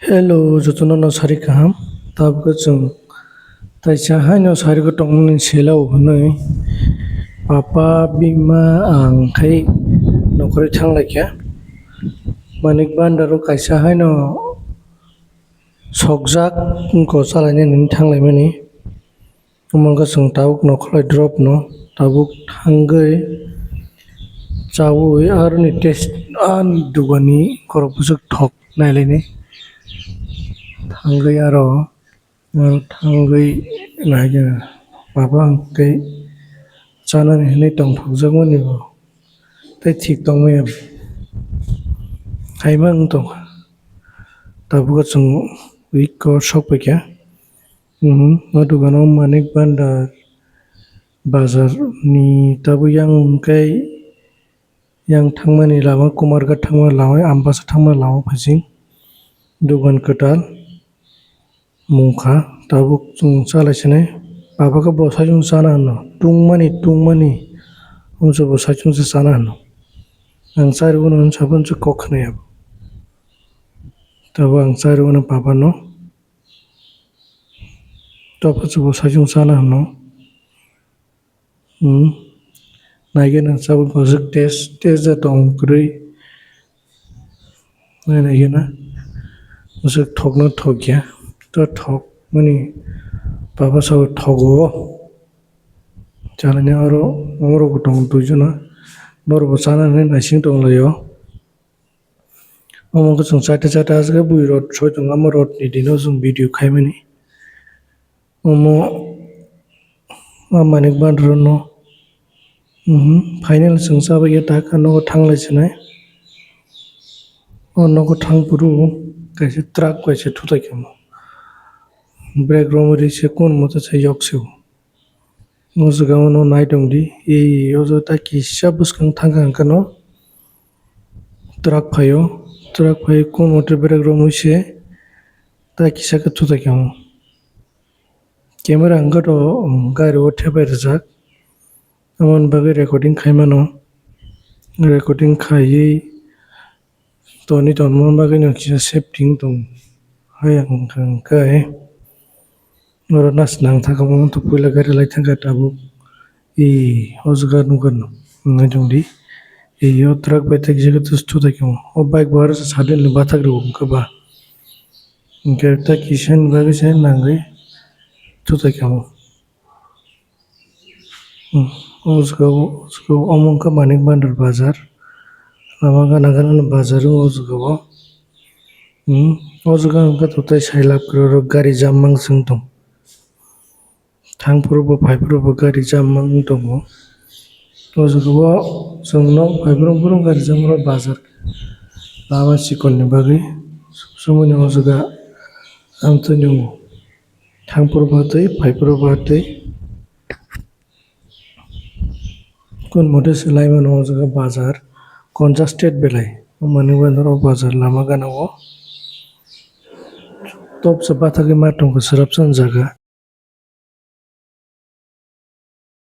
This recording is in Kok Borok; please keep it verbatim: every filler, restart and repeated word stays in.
Hello, jotono no sari kaham. Tabuk chwng taisa haino sari ko tongmani selao hwnwi papa, bima, ang khai nokhorwi thanglaikha. Manik Bhandar o kaisa haino sokjak wngkha, chalainani thanglaimani. Omo wngkha chwng tabuk nokholai drop no tabuk thangwi chawi aroni test ani dugani borok bwswk thok nailainai thangwi aro thangwi naikhe baba hwnkhe chanani hinwi tongthokjakmani bo tei thik tongmaya bo haima wng tongkha tabuk chwng week o sokpaikha. O dogano Manik Bhandar bazar ni tabuk yang hwnkhe yang thangmani lama Kumarghat thangmani lama Ambasa thangmani lama phaising dogan kwtal mungkha tabuk chwng chalai sinai baba khe bo saichung chana hwno tungmani tungmani umsa bo saichung se chana hwno ang chari uno hinwi saphano se kok khwnaya bo tabuk ang chari uno baba no. Topha chubo saichung chana hwno. Hmm. Naikhe nang chabwi bwswk test, test da tong kwrwi. Nai naikhe na. Bwswk thokno thokya. To thokmani baba sabo thogo. Chanani oro, oro bo tongo duijono. Norok bo chana hinwi naising tonglaio. Omo wngkha chwng chaita chaita aswk bui rot soi tongo, omo rot ni dino chwng video khaimani. Omo a Manik Bhandar no, mhm, final chwng chabaiya tak a nogo thanglai sinai. O nogo thang phuru kaisa truck bai se thutai kha omo. Brake romwi ri se kun moto se yok se o. O jaga o no nai tong di, e, o jaga ta kisa bwskang thang kha hwnkhe no truck phai o, truck phai o kun motor brake romwi se ta kisa khe thutai kha omo. Camera hwnkhe to, um, gari o thepai rijak, aboni bagwi recording khai mano, recording khaiwi. Toni tongmani bagwi no kisa safety wng tong hai ang hwnkhe oro nas nang thangkha omo wngtong puila gari lai thangkha tabuk e o jaga nukha nai tong di e o truck bai thakjagwi thutai kha o bike bo aro suddenly bathak rw wngkha ba hwnkhe ta kisa ni bagwi se nangwi thutai kha o. Hmm, o jaga o, o jaga o omo wngkha Manik Bhandar bazar. Lama gana gana ni bazar o jaga o. Hmm, o jaga hwnkhe to tei sai lab kwrwi oro gari jam mang se wng tong. Thang phuru bo phai phuru bo gari jam mang wng tongo. O jaga o chwng nok phai phuru phuru gari jam rw bazar. Lama chikon ni bagwi sumui ni o jaga ang twi nw. Thang phuru ba twi, phai phuru ba twi. Kun mote se lai mano o jaga bazar, congested belai. O Manik Bhandar o bazar lama gana o. Top se bathagwi ma tongkha swrapsa jaga.